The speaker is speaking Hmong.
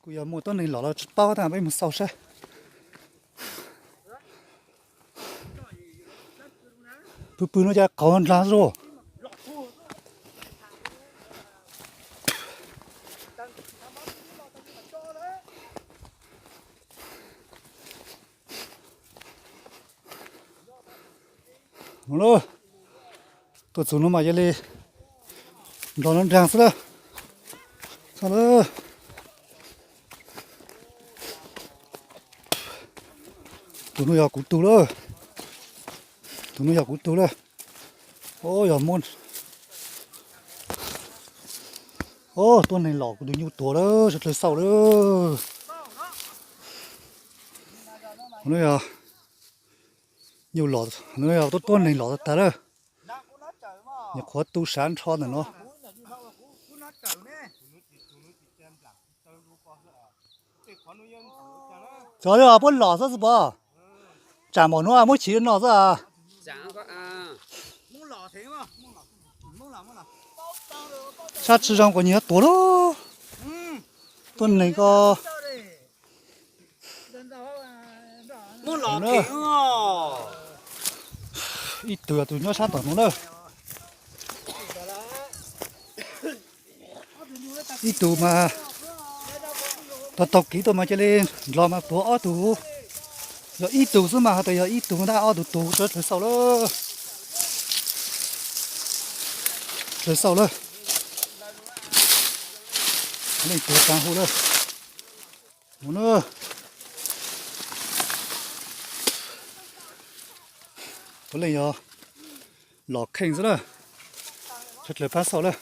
Kuj yog muaj tuab neeg los los tsis paub tab peb mus xauj saib. Pw pw no cas qauv nrag zuj. Tuaj txug no mas cia li nrog no nrag xwb lawm. Tus no yog kuv tug lawm. Tus no yog kuv tug lawm. Yog muab, tuab neeg los kuv tus nyuj tuag lawm, sawv dlawg xauj lawm. Yog nyuj los, yog tuab neeg los tag lawm. Nyuam qhuav tu sav nrho ntawm no. Cov puab los xwb xwb pov. Tsam npaum no muab chiv no xwb. Sab tsi zoo kuv nyiam tuag lawm. Tuab neeg ko. Ib tug yog tus nyob sab tom no na. Ib tug mas tau taug kev tuaj mas cia li nrog mas tuag ob tug. Yog ib tug xwb mas has tas yog ib tug ntag, ob tug tuag sawv dlawg xauj lawm. Dlawg xauj lawm. Leej tuag tag huv lawm. Puav leej yog los kheej xwb lawm. Sawv dlawg pab xauj lawm.